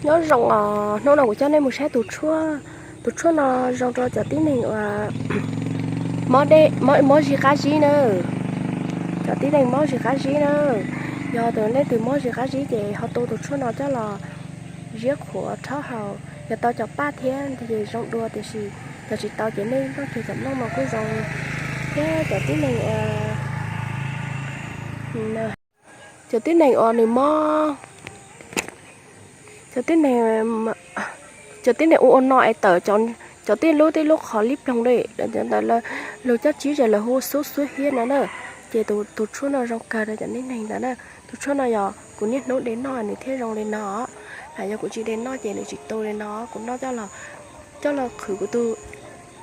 Nyob zoo os, hnub no kuv coj nej mus saib tus tshuaj, tus tshuaj no zoo rau cov tib neeg uas mob dej, mob, mob zig qab zib na. Cov tib neeg mob zig qab zib na, yog tus leej twg mob zig qab zib ces ho tu tus tshuaj no coj los ziab qhuav rhaub haus. Yog tau cov paj thiab ces zoo dua, tiam sis yog tsis tau ces nej noj kiag cov nplooj no kuj zoo. Thiab cov tib neeg uas, cov tib neeg uas nws mob, cov tib neeg, cov tib neeg ua ua no es tawm cov tib lub tib lub qhov lib ploog li ntawd, luag coj tsib ces lawv hu xub xuab hiab no na. Ces tus tshuaj no zoo kawg rau cov tib neeg ntawd na. Tus tshuaj no yog kuv niaj hnub de noj nws thiaj zoo li no. Yog kuv tsis de noj ces nws tsis tu li no, kuv noj coj los qhwv kuv tus,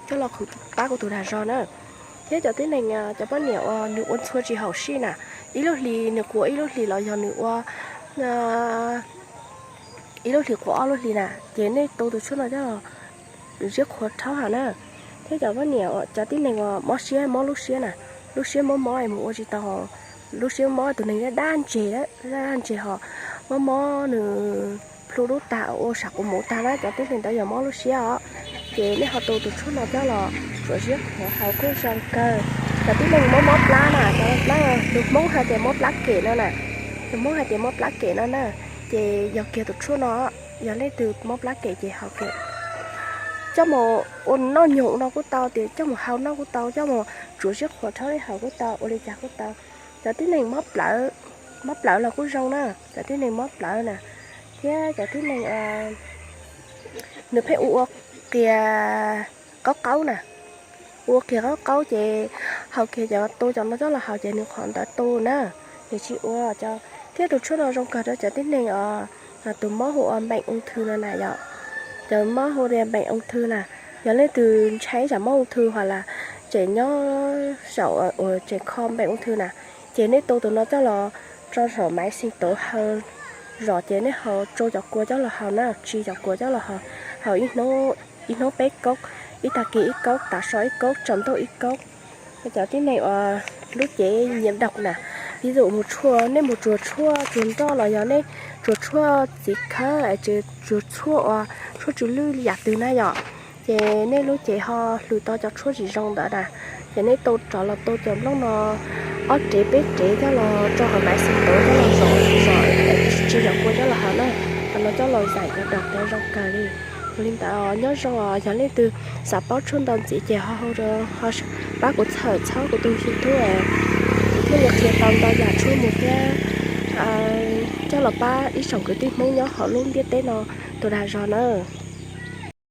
coj los qhwv pab kuv tus dag zog na. Thiab cov tib neeg, cov poj niam uas nws ua ntxhua tsis haum sij na, ib lub hlis nws quav ib lub hlis los yog nws ua ib lub hlis quav ob lub hlis na, ces nej tu tus tshuaj no coj los ziab qhuav rhaub haus na. Thiab cov poj niam, cov tib neeg uas mob siab, mob lub siab na, lub siab mob mob es mus ua tsis tau, lub siab mob tus neeg daj daj ntseg, daj daj ntseg ho mob mob nws plhu dub tag ua sam quav mus tag na, cov tib neeg ntawd yog mob lub siab os. Ces nej ho tu tus tshuaj no coj los tsuam ziab qhuav haus kuj zoo kawg. Cov tib neeg mob mob plab na, cov plab, tus Hmoob hais tias mob plab kem no na, tus Hmoob hais tias mob plab kem no na, ces yog kiag tus tshuaj no. Yog leej twg mob plab kem ces haus kiag, coj mus ua noj nyoos no kuj tau, tias coj mus hau noj kuj tau, coj mus tsuam ziab qhuav rhaub haus kuj tau, ua li cas kuj tau. Cov tib neeg mob plawv, mob plawv los kuj zoo na, cov tib neeg mob plawv na. Thiab cov tib neeg nws pheej ua ua qias qaub qaub na, ua qias qaub qaub ces haus kiag cov, tu cov no coj los haus ces nws qhov ntawd tu na, nws tsis ua. Thiab tus tshuaj no zoo kawg rau cov tib neeg os, tus mob hu ua npeem ung thư no na yom, cov mob hu ua npeem ung thư na. Yog leej twg ntshai tsam mob ung thư ho las tseem nyob saum uas tseem kho npeem ung thư na, ces nej tu tus no coj los tso saum maiv xeem tauv haw zom ces nej ho tsau cov kua coj los haus na, tsi cov kua coj los haus, haus ib hnub peb kaub, ib tag kis ib kaub, tav su ib kaub, tsaus ntuj ib kaub. Cov tib neeg uas lub cev nyiam daum na, vis dum mus tsuag, nej mus tsuag tshuaj tsuag nroj los yog nej tsuag tshuaj txiv khawb es tsuag tshuaj uas tshuaj tsw lwj yam twg na yom, ces nej lub cev ho hlwv tau cov tshuaj tsis zoo ntawd na, ces nej tu rov los tu cov nplooj no ob rev peb rev coj los rau hauv maiv xeem tauv coj los zom zom, tsi zom kua coj los haus na, cov no coj los zaim cov daum cov zoo kawg li. Li ntawd nyob zoo os, yog leej twg xav paub tshuaj ntau ntxiv ces ho pab kuv txhawm txhawb kuv tus YouTube, kuv thiaj li qhia tau ntau yam tshuaj mus thiab coj los pab ib tsoom kwv tij Hmoob nyob hauv lub ntiaj teb no tus dag zog na.